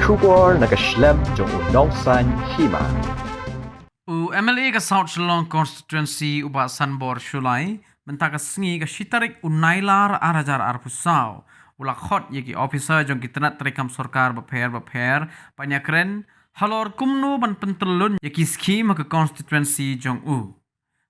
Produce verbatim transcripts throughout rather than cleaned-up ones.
Khubor na ka shlem jong u Nongsaiñ Hima. U M L A ka South Shillong Constituency u Bah Sanbor Shullai, mynta ka sngi ka shi tarik u Nailar ar hajar arphew saw, u la khot ïa ki officer jong ki tnat treikam sorkar bapher bapher ban ïakren halor kumno ban pyntyllun ïa ki skhim ha ka constituency jong u.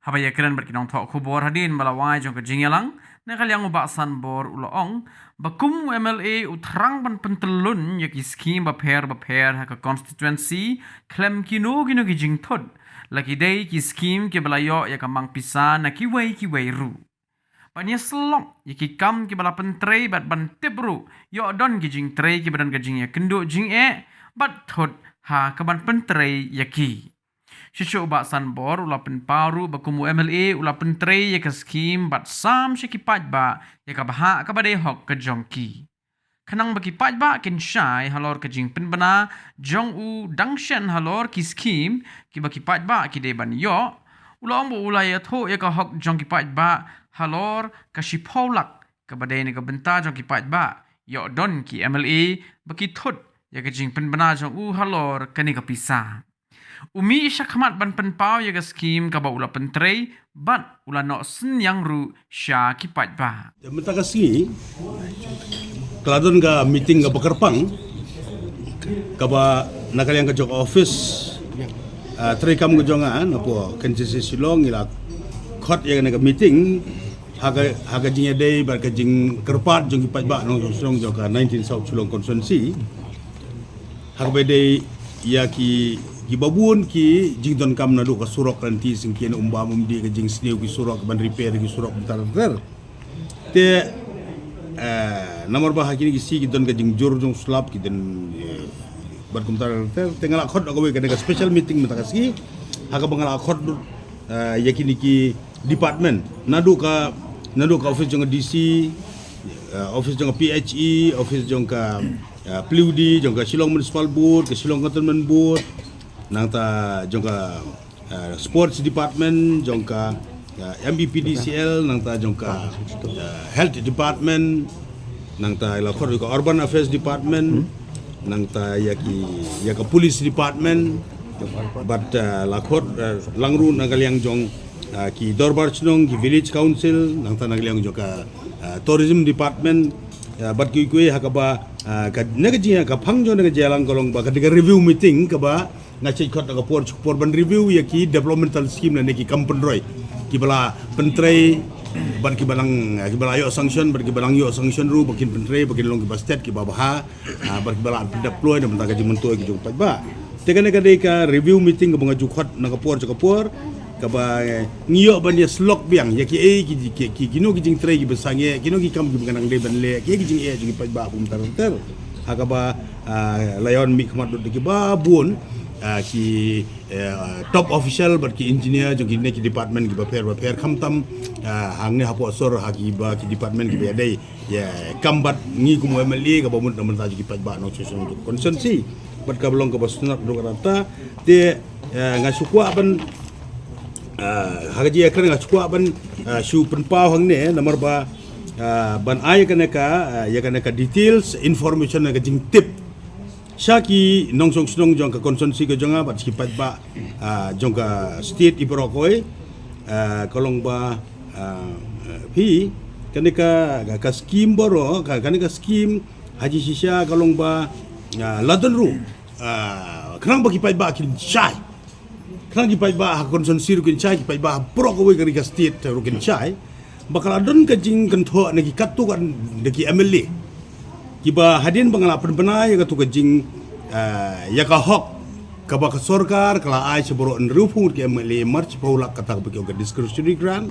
Haba ïakren bad ki nongthoh khubor hadien ba la wai jong ka jingïalang, na ka liang u Bah Sanbor u la ong ba kum u M L A u thrang ban pyntyllun ïa ki skhim bapher bapher ha ka constituency, khlem kino kino ki jingthut, la ki dei ki skhim kiba la ïoh ïa ka mang pisa na kiwei kiwei ruh. Ban ïasyllok ïa ki kam kiba la pyntrei bad ban tip ruh, ïoh don ki jingtrei kiba don ka jingïakynduh jingeh bad thut ha ka ban pyntrei ïa ki. Shisha u Bah Sanbor u la pynpaw ruh ba kum u M L A u la pyntrei ïa ka skhim bad sam sha ki paidbah ïa ka bhah kaba dei hok ka jong ki. Khnang ba ki paidbah kin shai halor ka jingpynbna jong u dang shen halor ki skhim kiba ki paidbah ki dei ban ïoh, u la ong ba u la ïathuh ïa ka hok jong ki paidbah halor ka shiphew lak kaba dei na ka bynta jong ki paidbah, ïoh don ki M L A ba ki thut ïa ka jingpynbna jong u halor kane ka pisa. U mih shakhmat ban pynpaw ïa ka skhim kaba u la pyntrei bad u la noh synñiang ruh sha ki paidbah. Mynta ka sngi ka la don ka meeting kaba kyrpang kaba na ka liang ka jong ka office, ah, treikam ka jong nga napoh K N C C Shillong ngi la khot ïa kane ka meeting ha ka, ha ka jingïadei bad ka jingkyrpad jong ki paidbah nongshong shnong jong ka nineteen South Shillong Constituency. Ha kaba dei ïa ki, kiba bun ki jingdonkam naduh ka surok, ka lynti syngkien, umbam umdih, ka jingsniew ki surok, ban repair ki surok, bynta ter ter. Te, eh, namar ba ha kine ki sngi ki don ka jingjur jong slap, ki don, eh, bad kumta ter ter. Te nga la khot kawei ka, ka special meeting mynta ka sngi ha kaba nga la khot, eh, ïa kine ki department, naduh ka, naduh ka office jong ka D C, eh, office jong ka P H E, office jong ka, eh, P W D, jong ka Shillong Municipal Board, ka Shillong Cantonment Board, nangta jong ka, eh, Sports Department, jong ka, eh, M E P D C L, nangta jong ka, eh, Health Department, nangta la khot ka Urban Affairs Department, nangta ïa ki, ïa ka Police Department, bad, eh, la khot, eh, lang ruh na ka liang jong, eh, ki Dorbar Chnong, ki Village Council, nangta na ka liang jong ka, eh, Tourism Department, eh, bad kiwei kiwei ha kaba, eh, ka, na ka jing, ka phang jong na ka jingïalang ka long ba ka dei ka review meeting kaba nga shait khot ha ka por sha ka por ban review ïa ki developmental scheme lane ki kam pynroi kiba la pyntrei bad kiba lang, kiba la ïoh sanction bad kiba lang ïoh sanction ruh ba kin pyntrei ba kin long kiba stet kiba bha, ah, bad kiba la pyndeploy na bynta ka jingmyntoi ka jong ki paidbah. Te kane ka dei ka review meeting kaba nga ju khot na ka por sha ka por kaba, eh, ngi ïoh ban ïasyllok biang ïa kiei ki, ki, ki, kino ki jingtrei kiba sangeh, kino ki kam kiba nang dei ban leh, kiei ki jingeh jong ki paidbah kumta ter ter. Ha kaba, ah, la ïoh mih khmat lut da kiba bun, ah, ki, eh, top official bad ki engineer jong kine ki department kiba pher bapher, khamtam, ah, hangne hapoh sor ha kiba ki department kiba ïadei ïa kam bad ngi kum u M L A kaba mut na bynta jong ki paidbah nongshong shnong jong ka constituency. Bad kaba long kaba sngewtynnat ruh kata. Te, eh, nga shu kwah ban, eh, ha ka jingïakren nga shu kwah ban, eh, shu pynpaw hangne namar ba, eh, ban ai ïa kane ka, eh, ïa kane ka details information, ka jingtip sha ki nongshong shnong jong ka constituency ka jong nga bad ki paidbah, ah, jong ka state i baroh kawei, ah, ka long ba, ah, phi, kane ka, ka, ka scheme baroh, ka, kane ka scheme ha jingshisha ka long ba, ah, la don ruh, ah, khnang ba ki paidbah kin shai. Khnang ki paidbah ha constituency ruh kin shai, ki paidbah baroh kawei ka ri ka state ruh kin shai ba ka la don ka jingkynthoh na ki katto katne ki M L A kiba hadien ba nga la pynbna ïa katto ka jing, eh, ïa ka hok kaba ka sorkar ka la ai sha baroh hynriewphew ngut ki M L A mar shiphew lak kata kaba ki ong ka discretionary grant.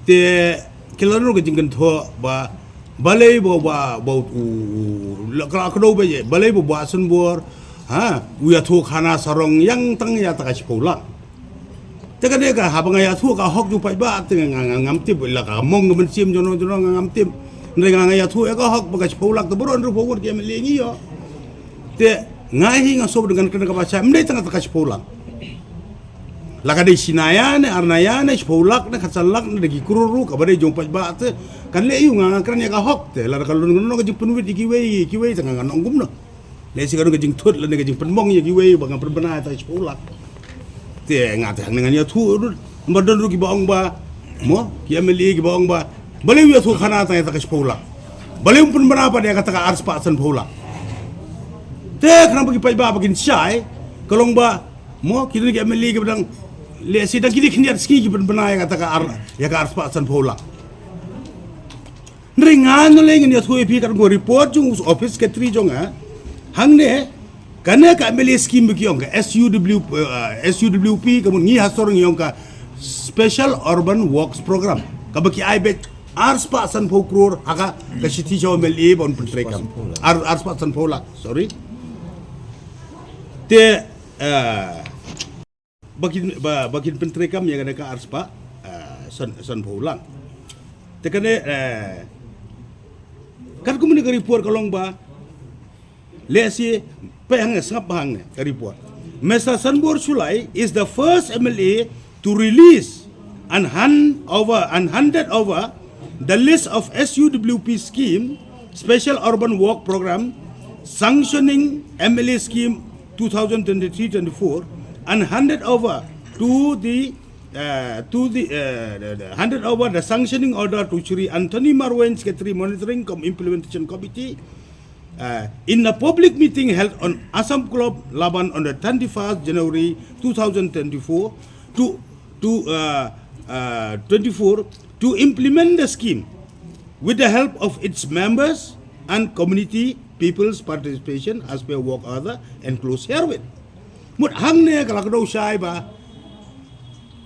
Te ki la don ruh ka jingkynthoh ba balei ba, ba, ba u, u, la, ka la kdew ba ïa, balei ba Bah Sanbor, ha, u ïathuh khana sarong ïa tang ïa ta ka shiphew lak. Te kane ka haba nga ïathuh ka hok jong u paidbah te nga, nga, nga ngam tip, la ka mong ka mynsiem jong no jong no nga ngam tip. Hynrei nga, nga ïathuh ïa ka hok ba ka shiphew lak te baroh hynriewphew ngut ki M L A ngi ïoh. Te nga hi nga sngewbha ngan kren kaba shai, ym dei tang ta ka shiphew lak. La ka dei shi naya ne ar naya ne shiphew lak ne khatsan lak ne da ki krur ruh kaba dei jong u paidbah te kan leh aïu? Nga, nga kren ïa ka hok te lada ka long kano ka jingpynwit ïa kiwei kiwei te nga, ngan ong kumno? Lehse ka don ka jingthut lane ka jingpynmong ïa kiwei ba ngan pynbna ïa kata ka shiphew lak. Te nga te hangne ngan ïathuh ruh. Namar don ruh kiba ong ba, mo, ki M L A kiba ong ba, balei u ïathuh khana tang ïa kata ka shiphew lak. Balei um pynbna pat ïa kata ka arspah sanphew lak. Te khnang ba ki paidbah ba kin shai, ka long ba, mo, ki don ki M L A kiba dang, lehse dang kine khyndiat sngi ki pynbna ïa kata ka ar, ïa ka arspah sanphew lak. Hynrei nga ngan leh, ngan ïathuh ïa phi katkum ka report jong u office secretary jong nga. Hangne, kane ka M L A scheme ba ki ong ka S U W, eh, S U W P, ka mut ngi ha Shillong ngi ong ka Special Urban Works Program. Kaba ki ai beit arspah sanphew klur ha ka, ka shithi jong u M L A ba un pyntrei kam. Ar, arspah sanphew lak, sorry. Te, eh, ba kin, ba, ba kin pyntrei kam ïa kane ka arspah, eh, san, sanphew lak. Te kane, eh, katkum kane ka report ka long ba, lehse, peit hangne, sngap bha hangne ka report. Mister Sanbor Shullai is the first M L A to release and hand over, and handed over the list of S U W P scheme, Special Urban Work Program, sanctioning M L A scheme two thousand twenty-three twenty-four, and handed over to the, uh, to the, uh, the, the, handed over the sanctioning order to Shri Anthony Marweiñ, Secretary Monitoring cum Implementation Committee, uh, in a public meeting held on Assam Club, Laban, on the twenty-first January two thousand twenty-four to, to, uh, uh, twenty-four, to implement the scheme with the help of its members and community people's participation as per work order enclosed herewith. Mut hangne ka la kdew shai ba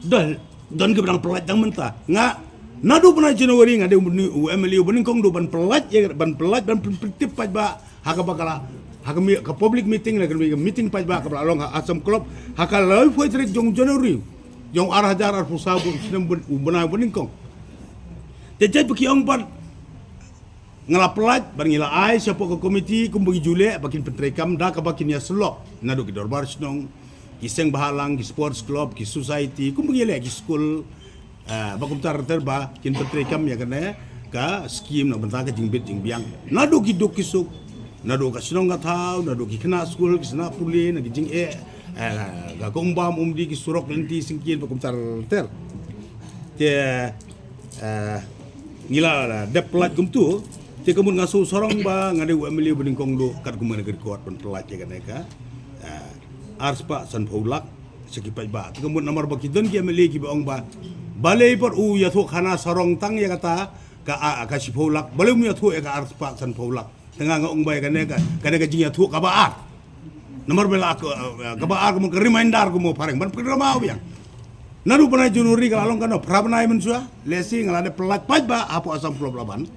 don, don kiba dang pyllait tang mynta. Nga, naduh bnai January nga dei u M L A uba nyngkong duh ban pyllait, ïa, ban pyllait, ban pyn-, pyntip paidbah ha kaba ka la, ha ka mi-, ka public meeting, la ka mi-, ka meeting paidbah kaba la long ha Assam Club ha ka laiphew tarik jong January jong ar hajar arphew saw, u snem u bnai uba nyngkong. Te jait ba ki ong pat nga la pyllait, bad ngi la ai shapoh ka committee kumba ngi ju leh ba kin pyntreikam da kaba kin ïasyllok naduh ki dorbar shnong, ki seng bhalang, ki sports club, ki society, kumba ngi leh, ki skul, eh, ba kumta ter ter ba kin pyntreikam ïa kane ka scheme na bynta ka jingbit jingbiang. Naduh ki duk ki suk, naduh ka shnong ka thaw, naduh ki khynnah skul, ki khynnah pule, na ki jingeh, eh, ka, ka umbam umdih, ki surok lynti syngkien, ba kumta ter ter. Te, eh, ngi la, la dep pyllait kumtu. Te ka mut nga shu sarong ba nga dei u M L A uba nyngkong duh katkum kane ka record ban pyllait ïa kane ka, eh, arspah sanphew lak sha ki paidbah. Te ka mut namar ba ki don ki M L A kiba ong ba, balei pat u ïathuh khana sarong tang ïa kata ka, a, ka shiphew lak, balei um ïathuh ïa ka arspah sanphew lak. Te nga nga ong ba ïa kane ka, kane ka jingïathuh kaba ar. Namar ba la ka, eh, kaba ar ka mut ka reminder kumba phareng ban pynrama biang. Naduh bnai January ka la long kano, phra bnai mynshuwa, lehse nga la dep pyllait paidbah hapoh Assam Club Laban.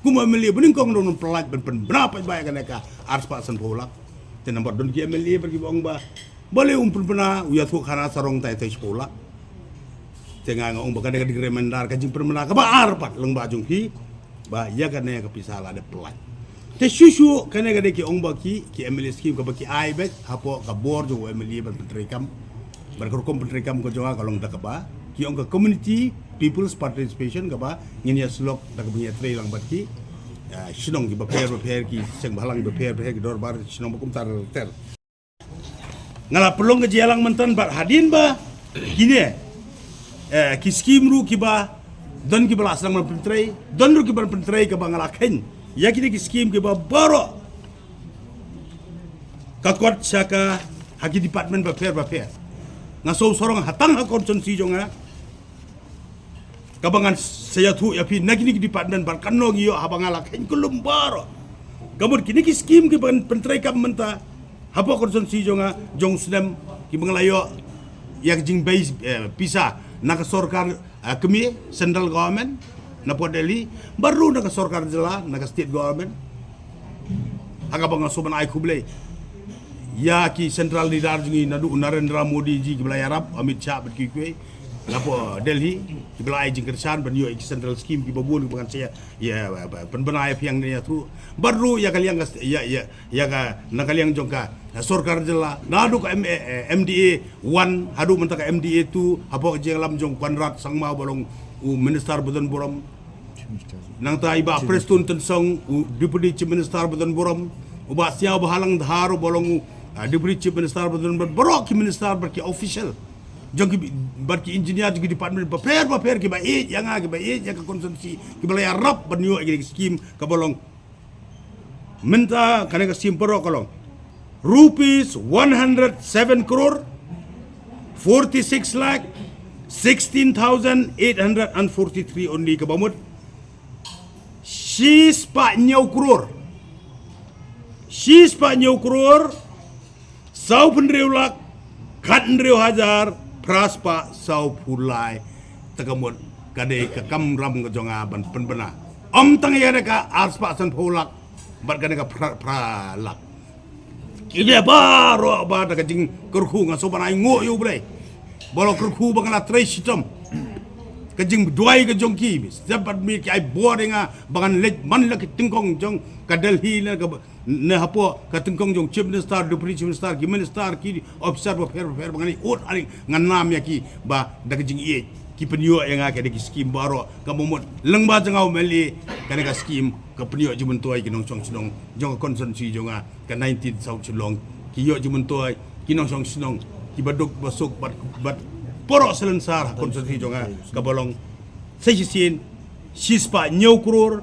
Kum u M L A uba nyngkong duh ban pyllait ban pynbna paidbah ïa kane ka arspah sanphew lak. Te namar don ki M L A bad kiba ong ba, balei um pynbna, u ïathuh khana sarong tang ïa kata shiphew lak. Te nga nga ong ba kane ka dei ka reminder, ka jingpynbna kaba ar pat lyngba jong phi. Ba ïa kane ka pisa la dep pyllait. Te shuh shuh kane ka dei ki ong ba ki, ki M L A scheme kaba ki ai beit hapoh ka bor jong u M L A ban pyntreikam. Bad ka rukom pyntreikam ka jong nga ka long da kaba ki ong ka community people's participation, kaba ngin ïasyllok da kaba ngin ïatrei lang bad ki, eh, shnong kiba pher ba pher, ki seng bhalang kiba pher ba pher, ki dorbar shnong ba kumta ter ter. Nga la pynlong ka jingïalang mynta bad hadien ba kine, eh, ki scheme ruh kiba don kiba la sdang ban pyntrei, don ruh kiba pyntrei, kaba nga la kheiñ ïa kine ki scheme kiba baroh ka kot sha ka ha ki department bapher bapher. Nga shu sarong ha tang ha constituency jong nga, kaba ngan sa ïathuh ïa phi na kine ki department bad katno ngi ïoh haba nga la kheiñ kyllum baroh. Ka mut kine ki scheme kiba ngan pyntreikam mynta hapoh constituency jong nga, jong u snem, kiba nga la ïoh ïa ka jingbei, eh, pisa na ka sorkar, eh, kmie, central government, na pdeng Delhi, bad ruh na ka sorkar jylla, na ka state government. Ha kaba nga shu ban ai khublei ïa ki central leader jong ngi, naduh u Narendra Modi ji, kiba la ïarap, Amit Shah bad kiwei kiwei, na pdeng Delhi, kiba la ai jingkyrshan ban ïoh ïa ki central scheme kiba bun, kiba ngan sa ïa, ïa, pynbna ïa phi hangne ïathuh. Bad ruh ïa ka liang ka, ïa, ïa, ïa ka, na ka liang jong ka, eh, sorkar jylla, naduh ka M-, eh, eh, M D A one haduh mynta ka M D A two, hapoh ka jingïalam jong u Conrad Sangma uba long u minister ba don burom. Nangta i Bah Prestone Tynsong, u Deputy Chief Minister ba don burom. U Bah Siaw Bahalang Dhar uba long u, ah, Deputy Chief Minister, bad baroh ki minister bad ki official jong ki, bad ki engineer jong ki department bapher bapher kiba ïeit ïa nga, kiba ïeit ïa ka constituency, kiba la ïarap ban ïoh ïa ki scheme kaba long. Mynta kane ka scheme baroh ka long rupees one hundred seven crore, forty-six lakh, sixteen thousand eight hundred and forty-three only, kaba mut shispah hynñiew crore. Shispah hynñiew crore, saw phew hynriew lak, khat hynriew hajar, phra spah saw phew lai. Te ka mut ka dei ka kamram ka jong nga ban pynbna. Ym tang ïa kane ka ar spah san phew lak, bad kane ka phra, phra lak. Ki dei baroh ba da ka jingkyrkhu, nga sngewbha ban ainguh ïa U Blei ba la kyrkhu ba nga la trei shitom. Ka jingduwai ka jong ki, step bad mi ki ai bor ïa nga ba ngan leit man la ki tyngkong jong ka Delhi ne ka, ne hapoh ka tyngkong jong Chief Minister, Deputy Chief Minister, ki minister, ki officer bapher bapher, ba ngan ïoh, ngan nam ïa ki ba da ka jingïeit ki pynïoh ïa nga ka dei ki scheme baroh, kaba mut lyngba jong nga u M L A, kane ka scheme ka pynïoh jingmyntoi ki nongshong shnong jong ka constituency jong nga, ka nineteen South Shillong, ki ïoh jingmyntoi ki nongshong shnong kiba duk ba suk bad, bad baroh salonsar ha constituency jong nga, kaba long sa shisien shispah hynñiew crore,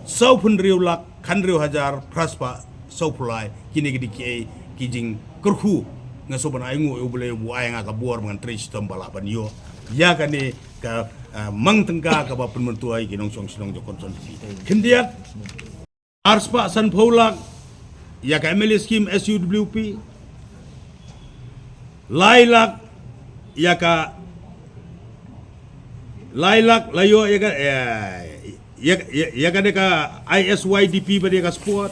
saw phew hynriew lak, khat hynriew hajar, phra spah saw phew lai. Kine ki dei kiei ki jingkyrkhu. Nga sngewbha ban ainguh ïa U Blei ba u ai nga ka bor ba ngan trei shitom ba lah ban ïoh ïa kane ka, ah, mang tyngka kaba pynmyntoi ki nongshong shnong jong ka constituency. Khyndiat, ar spah san phew lak ïa ka M L A scheme S U W P. Lai lak ïa ka, lai lak la ïoh ïa ka, eh, ïa, ïa, ïa kane ka I S Y D P bad ïa ka sport.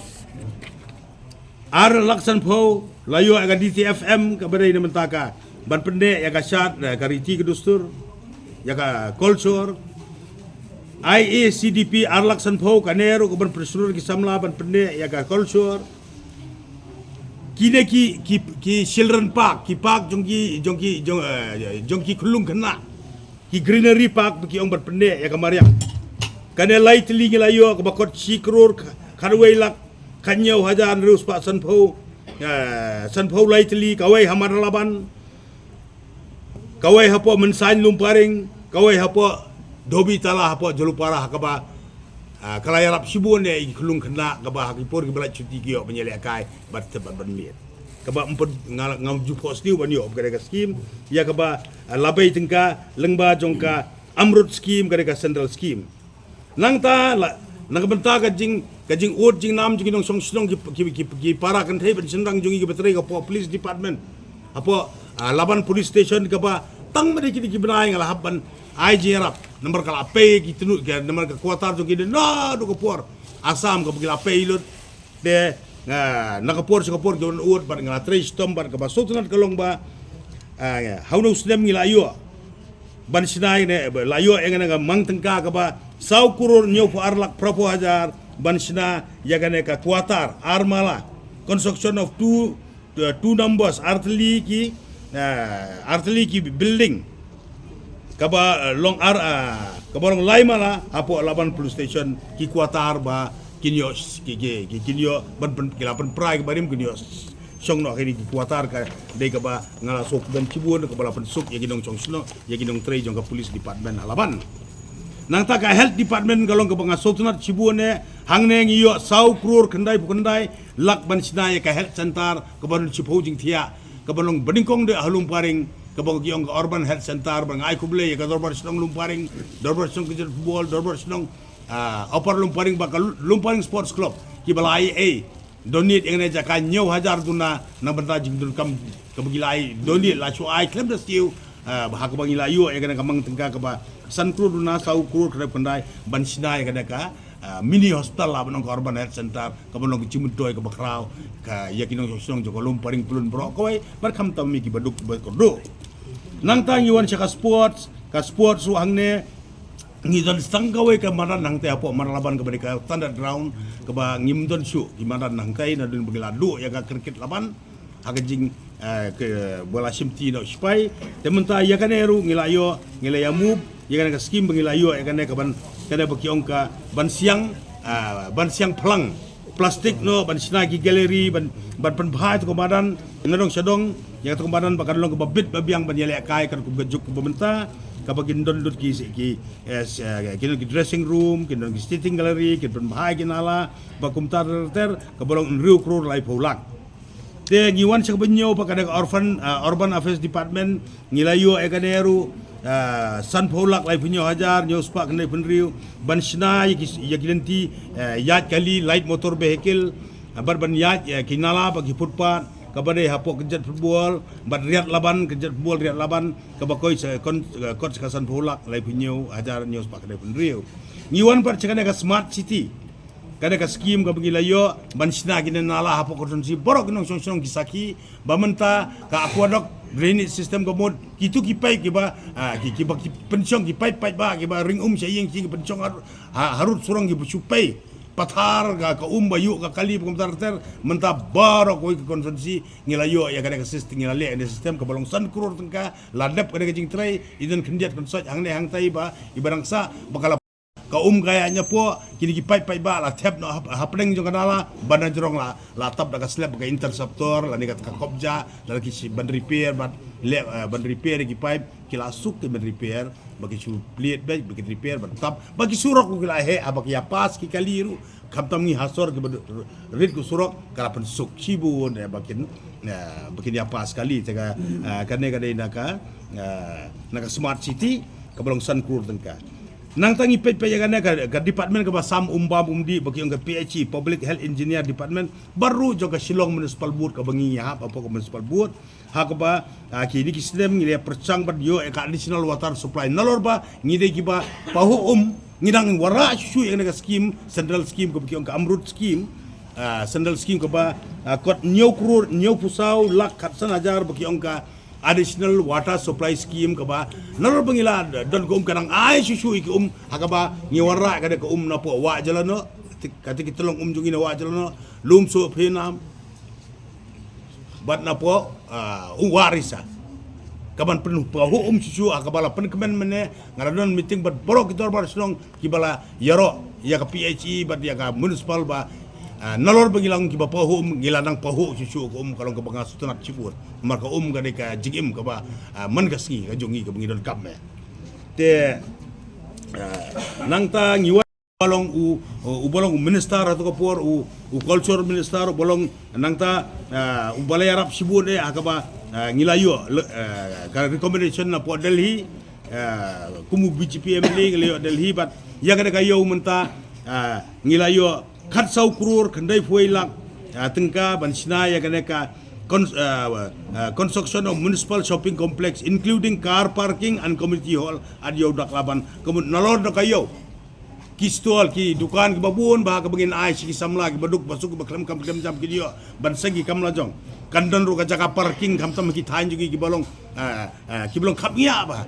Ar lak san phew la ïoh ïa ka D T F M, kaba dei na mynta ka ban pynneh ïa ka shad, eh, ka riti ka dustur, ïa ka culture. I A C D P ar lak san phew, kane ruh ka ban pynshlur ki samla ban pynneh ïa ka culture. Kine ki, ki, ki children park, ki park jong ki, jong ki, jong, eh, jong ki khyllung khynnah, ki greenery park ba ki ong ban pynneh ïa ka mariang. Kane lai tylli ngi la ïoh kaba kot shi klur kha-, khatwei lak khathynñiew hajar hynriew spah san phew, eh, san phew lai tylli, kawei ha Madalaban, kawei hapoh Mynsain Lumparing, kawei hapoh Dhobitala hapoh Jhalupara, ha kaba, ah, ka la ïarap shibun ïa ki khyllung khynnah kaba ha ki por kiba la shuti ki ïoh ban ïalehkai bad, bad, bad miet. Kaba ym pat nga, ngam ju phohsniew ban ïoh ba ka dei ka scheme ïa kaba, ah, la bei tyngka lyngba jong ka AMRUT scheme, ka dei ka central scheme. Nangta la, na ka bynta ka jing, ka jingud jingnam jong ki nongshong shnong, ki, ki, ki, ki para kynthei bad shynrang jong ngi kiba trei hapoh police department, hapoh, ah, Laban police station, kaba tang ma dei kine ki bnai nga la hap ban ai jingïarap. Namar ka la pei ki tynut, ka, namar ka quarter jong ki dei naduh ka por Assam kaba ki la pei lut. Te, ah, na ka por sha ka por ki wan ud bad nga la trei shitom bad kaba sngewtynnat ka long ba, ah, ha une u snem ngi la ïoh ban shna ïa kane, ba la ïoh ïa kane ka mang tyngka kaba saw klur hynñiew phew ar lak phra phew hajar ban shna ïa kane ka quarter ar mala, construction of two, uh, two numbers, ar tylli ki, uh, ar tylli ki building, kaba, uh, long ar, uh, kaba long lai mala hapoh Laban police station, ki quarter ba kin ïoh, ki, ki, ki, kin ïoh ban, ban, ki la pynpra ïa ki barim, kin ïoh shong noh ha kine ki quarter. Ka dei kaba nga la sngewkmen shibun, kaba la pynsuk ïa ki nongshong shnong, ïa ki nongtrei jong ka police department ha Laban. Nangta ka health department ka long kaba nga sngewtynnat shibun, eh, hangne ngi ïoh saw klur khyndai phew khyndai lak ban shna ïa ka health center kaba don shiphew jingthiah, kaba long banyngkong de ha Lumparing, kaba ki ong ka urban health center. Ba nga ai khublei ïa ka dorbar shnong Lumparing, dorbar shnong Kjut Pynbor, dorbar shnong, ah, Upper Lumparing, bad ka Lu-, Lumparing Sports Club, kiba la ai, eh, donate ïa kane jaka hynñiew hajar duna na bynta jingdonkam kaba ki la ai donate, la shu ai khlem da siew, ah, ha kaba ngi la ïoh ïa kane ka mang tyngka kaba san klur duna, saw klur khyndai phew khyndai ban shna ïa kane ka, ah, mini hospital, la ban ong ka urban health center, kaba long ka jingmyntoi kaba khraw ka ïa ki nongshong shnong jong ka Lumparing, Pyllun baroh kawei, bad khamtam ïa kiba duk bad kyrduh. Nangta ngi wan sha ka sports, ka sports ruh hangne ngi don tang kawei ka madan hangtai hapoh Madalaban kaba dei ka standard ground, kaba ngim don shuh ki madan hangtai, naduh ba ngi la duh ïa ka cricket Laban ha ka jing, eh, kaba la shimti na u sipai. Te mynta ïa kane ruh ngi la ïoh, ngi la ïa move ïa kane ka scheme ba ngi la ïoh ïa kane ka ban, kane ba ki ong ka ban siang, ah, ban siang phlang. plastik noh, ban shna ki gallery, ban, ban pynbha ïa ka madan, nadong shadong, ïa ka madan ba kan long kaba bit ba biang ban ïalehkai katkum ka juk kaba mynta, kaba kin don lut ki, ki, eh, s-, eh, kin don ki dressing room, kin don ki sitting gallery, kin pynbha ki nala, ba kumta ter ter, kaba long hynriew klur laiphew lak. Te ngi wan sha kaba hynñiew pat ka dei ka Urban, ah, Urban Affairs Department, ngi la ïoh ïa kane ruh, ah, sanphew lak laiphew hynñiew hajar hynñiew spah khyndai phew hynriew, ban shna ïa ki, ïa ki lynti, eh, ïaid kali, light motor vehicle, ah, bad ban ïaid, eh, ki nala bad ki footpath, kaba dei hapoh kynjat football, bad Riat Laban, kynjat football Riat Laban, kaba koi sa kon-, eh, kot sa ka sanphew lak laiphew hynñiew hajar hynñiew spah khyndai phew hynriew. Ngi wan pat sha kane ka Smart City. Kane ka skim kaba ngi la ïoh ban shna kine nala hapoh constituency baroh ki nongshong shnong ki sakhi, ba mynta ka aqueduct drainage system ka mut, kitu ki paip kiba, ah, ki, kiba ki pynshong ki paip paip ba kiba ring um sha ïing ki pynshong har-, ha-, harud surong kiba shu pei pathar ka, ka um ba ïuh ka kali ba kumta ter ter. Mynta baroh kawei ka constituency ngi la ïoh ïa kane ka system, ngi la leh ïa kane ka system kaba long san klur tyngka, la dep kane ka jingtrei, i don khyndiat khynsoit hangne hangtai ba iba dang sah ba ka la ka um ka ïaid napoh, kine ki paip paip ba la thep noh hap-, hapdeng jong ka nala, ban na jrong la, la tap da ka slab ka interceptor, lane ka, ka kobja, lane ki shi ban repair, ban leh, eh, ban repair ki paip, ki la suk ki ban repair, ba ki shu plied beit, ba ki repair, ban tap, ba ki surok ki la heh, haba ki ïa pass ki kali ruh, khamtam ngi ha sor kiba rit ki surok, ka la pynsuk shibun, eh, ba kin, eh, ba kin ïa pass kali, te ka, eh, kane ka dei na ka, eh, na ka Smart City, kaba long san klur tyngka. Nangta ngi peit peit ïa kane ka, ka department kaba sam um bam um dih ba ki ong ka P H E, Public Health Engineer Department, baroh jong ka Shillong Municipal Board kaba ngi ïahap hapoh ka Municipal Board, ha kaba, ah, kine ki snem ngi la pyrshang ban ïoh ïa ka additional water supply. Nalor ba ngi dei kiba pahuh um, ngi dang wanrah shuh shuh ïa kane ka scheme, central scheme kaba ki ong ka AMRUT scheme, ah, central scheme kaba, ah, kot hynñiew klur hynñiew phew saw lak khatsan hajar ba ki ong ka additional water supply scheme kaba nalor ba ngi la don ka um ka dang ai shuh shuh ïa ka um ha kaba ngi wanrah ka dei ka um napoh Wah Jyllanoh, kata ki tyllong um jong ngi na Wah Jyllanoh, Lumsohpheinam, bad napoh, ah, Wah Risa. Kaban pynpahuh um shuh shuh ha kaba la pynkmen mynne, nga la don meeting bad baroh ki dorbar shnong kiba la ïaroh ïa ka P H E bad ïa ka municipal ba, ah, nalor ba ngi la ong kiba pahuh um, ngi la nang pahuh shuh shuh ka um, ka long kaba nga sngewtynnat shibun. Namar ka um ka dei ka jingim kaba, ah, man ka sngi ka jong ngi kaba ngi donkam eh. Te, ah, nangta ngi wan ba long u, u, uba long u minister ha kato ka por, u, u culture minister, uba long nangta, ah, uba la ïarap shibun eh ha kaba, ah, ngi la ïoh, le-, ah, ka recommendation napoh Delhi, ah, kum u B J P M L A ngi la ïoh Delhi, bad ïa kane ka ïew mynta, ah, ngi la ïoh khatsaw klur khyndaiphew lak, ah, tyngka ban shna ïa kane ka cons-, ah, ah, construction of municipal shopping complex including car parking and community hall at Ïewdak Laban. Ka mut nalor da ka ïew, ki stall, ki dukan kiba bun ba ha kaba ngin ai sha ki samla kiba duk ba suk ba khlem kam khlem jam ki dei ïoh ban seng ki kam la jong. Kan don ruh ka jaka parking khamtam ha ki thaiñ jong ki kiba long, ah, ah, kiba long khapngiah ba,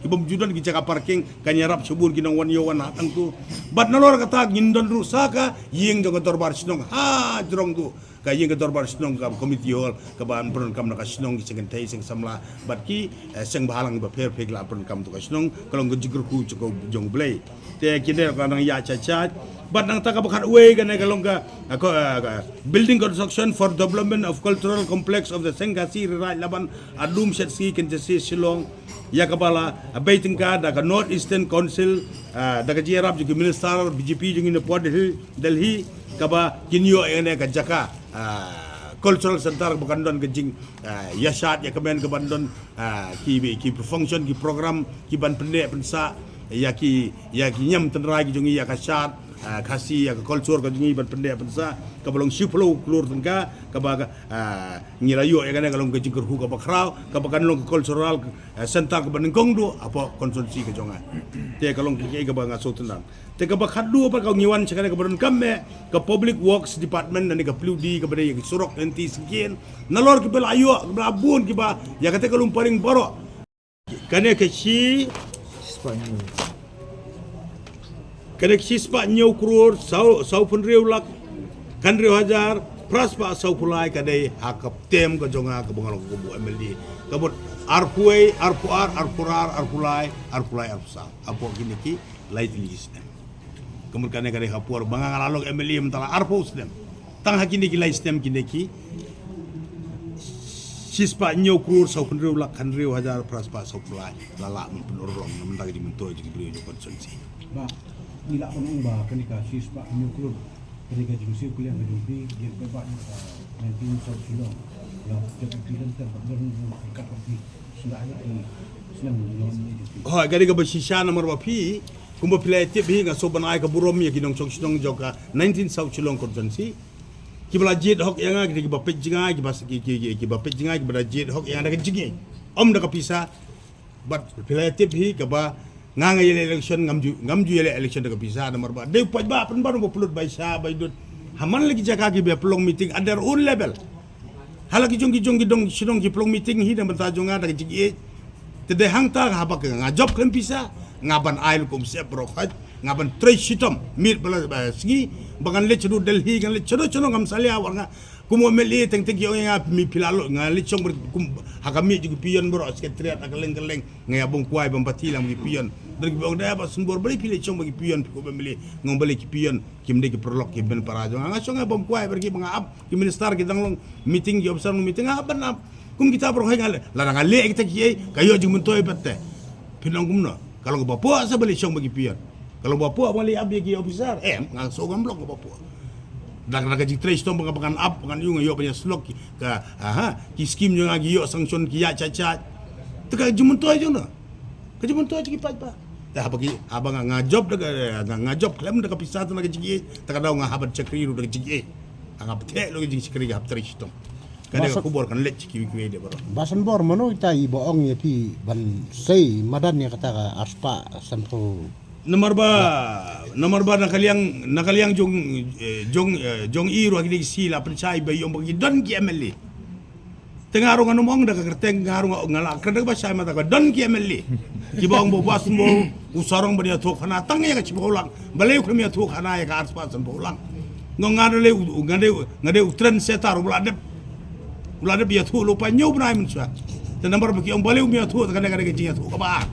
kibym ju don ki jaka parking, kan ïarap shibun ki nongwan ïew wan ha tang tu. Bad nalor kata ngin don ruh sa ka ïing jong ka dorbar shnong ha jrong tu, ka ïing ka dorbar shnong, ka community hall kaba pyndonkam na ka shnong, ki seng kynthei, seng samla bad ki, eh, seng bhalang ba pher pher ki la pyndonkam tu ka shnong, ka long ka jingkyrkhu jong U Blei. Te kine ka nang ïa cha cha. Bad nangta kaba khatwei kane ka long ka, ah, ko, ah, ka building construction for development of cultural complex of the Seng Khasi Ri Raij Laban, Adum Shetski Kynjasi Shillong. Ïa kaba la, ah, bei tyngka da ka North Eastern Council, ah, da ka jingïarap jong ki minister B J P jong ngi napoh Delhi, Delhi, kaba kin ïoh ïa kane ka jaka, ah, cultural center kaba kan don ka jing, ah, ïa shad ïa kmen kaban don, ah, ki, ki function, ki program kiban pynneh pynsah ïa ki, ïa ki niam tynrai ki jong ngi, ïa ka shad, ah, Khasi, ïa ka culture ka jong ngi ban pynneh pynsah, kaba long shiphew klur tyngka, kaba ka, ah, ngi la ïoh ïa kane ka long ka jingkyrkhu kaba khraw, kaba kan long ka cultural, ah, center kaba nyngkong duh hapoh constituency ka jong nga. Te ka long ka, ka, kaba nga sngewtynnat. Te kaba khatduh pat ka ngi wan sha kane kaba donkam eh, ka Public Works Department, lane ka P W D, kaba dei ïa ki surok lynti syngkien. Nalor kiba la ïoh, kiba la bun kiba ïa kata ka Lumparing baroh. Kane ka shi, kane ka shi spah hynñiew klur saw, saw phew hynriew lak khyndai hajar phra spah saw phew lai ka dei ha ka term ka jong nga kaba nga long kum u M L A. Ka mut arphew wei, arphew ar, arphew ar, arphew lai, arphew lai, arphew saw. Hapoh kine ki lai tylli ki snem. Ka mut kane ka dei ha por ba nga nga la long M L A mynta la arphew snem. Tang ha kine ki lai snem kine ki shispah hynñiew klur saw phew hynriew lak hynriew hajar phra spah saw phew lai la lah ban pynurlong na bynta ka jingmyntoi jong ki briew jong ka constituency. Ba ngi lah ban ong ba kane ka shispah hynñiew klur, kane ka jingsiew kylliang ka jong phi, ïa ka ba nineteen South Shillong la jop accident ter ba don ka phi sngewbha ïa ki snem. Hooid, ka dei kaba shisha namar ba phi kumba phi la tip hi, nga sngewbha ban ai ka burom ïa ki nongshong shnong jong ka nineteen South Shillong constituency. Kiba la jied hok ïa nga, ki dei kiba peit jngai, kiba ki ki ki kiba peit jngai, kiba la jied hok ïa nga da ka jingïeit, ym da ka pisa. Bad phi la tip hi kaba nga nga ïaleh election, ngam ju ngam ju ïaleh election da ka pisa namar ba dei u paidbah pynban uba pynlut bai sha bai dud ha man la ki jaka kiba pynlong meeting at their own level. Ha la ki jong ki jong ki dong shnong ki pynlong meeting hi na bynta jong nga da ka jingïeit. Te dei hangta haba ka nga jop khlem pisa, nga ban ai luk um sep bro khaj, nga ban trei shitom miet ba la ba sngi, ba ngan leit shaduh Delhi, ngan leit shaduh shaduh ngam salia, wat nga kum u M L A teng teng ki ong ïa nga, mi phi la lok, nga leit shong bad kum ha ka miet jong ki peon bro, secretariat ha kylleng kylleng, nga ïa bam kwai bam party lang ki peon. Don kiba ong da ba sngewbha balei phi leit shong bad ki peon, phi kum M L A, nga ong balei ki peon kim dei ki paralok ki hynmen para jong nga, nga shong nga bam kwai bad ki ba nga ap. Ki minister ki dang long meeting, ki officer long meeting, nga hap ban ap. Kum kita baroh hi nga leh, lada nga leh kita kiei ka ïoh jingmyntoi pat te. Phin ong kumno? Ka long kaba phuh sa ba leit shong bad ki peon. Ka long kaba phuh ba leit ap ïa ki officer. Em, nga shu ngam long kaba phuh. Da ka, da ka jingtrei shitom ba nga, ba ngan ap, ba ngan ïoh, nga ïoh ban ïa slok ki, ka, aha, ki skim jong nga ki ïoh sanction ki ïa cha cha. Te ka jingmyntoi jong no. Ka jingmyntoi jong ki paidbah. Te haba ki, haba nga, nga jop da ka, nga, nga jop khlem da ka pisa te na ka jingïeit, te ka daw nga hap ban shakri ruh da ka jingïeit. Nga pyntheh ruh ka jingshakri, nga hap trei shitom. Ka dei ka khubor kan leit sha kiwei kiwei de baroh. Ba Sanbor, mano ita i ba ong ïa phi ban sei madan ïa kata ka arspah sanphew? Namar ba, namar ba na ka liang, na ka liang jong, eh, jong, eh, jong i ruh ha kine ki sngi la pynshai ba i ong ba ki don ki M L A. Te nga ruh ngan ym ong da ka kyrteng, nga ruh nga, nga la kren da kaba shai mata, ka don ki M L A kiba ong ba u Bah Sanbor u sarong ban ïathuh khana tang ïa ka shiphew lak. Balei u khlem ïathuh khana ïa ka arspah sanphew lak? Nga, nga dei u, nga dei u, nga dei u trendsetter uba la dep, uba la dep ïathuh lypa hynñiew bnai mynshuwa. Te namar ba ki ong balei um ïathuh, te kane ka dei ka jingïathuh kaba ar.